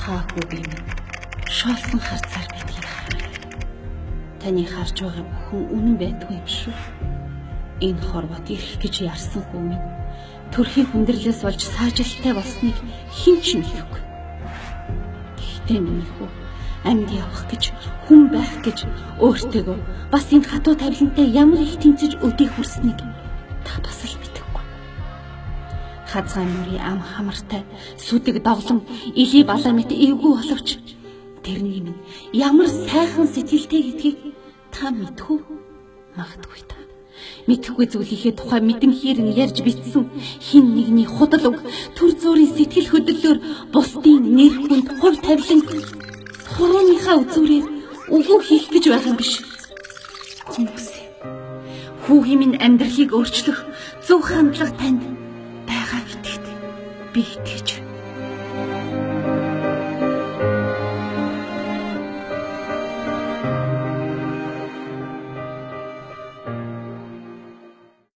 Та хүүгийн минь шоосон харцаар бидгийг хараарай. Таны харж байгаа бүхэн үнэн байдгүй юм шүү. Энэ хорвот ирэх гэж ярьсан хүү минь төрхийн хүндрэлээс болж саажилттай болсныг хэн ч мэдэхгүй. Гэхдээ миний хүү амьд явах гэж, хүн байх гэж өөртөөгөө бас энэ хатуу тавилантай ямар их тэмцэж өдийг хүрснийг та бас л мэдэхгүй. Хазгай мөрийн ам хамартай сүдэг доглон илий балаа мэт эвгүй боловч тэрний минь ямар сайхан сэтгэлтэй гэдгийг та мэдхүү, магадгүй та. Мэдэхгүй зүйлийнхээ тухай мэдэмхээр нь ярьж битсэн хин нэгний худал үг, төр зүрийн сэтгэл хөдлөлөөр бусдын нэр хүнд, хувь тавилан хурууныхаа үзүүрээр үгүй хийх гэж байх юм биш. Хүмүүс, хүүгийн минь амьдралыг өөрчлөх зөв хандлага танд байгаа гэдэгт би итгэж байна.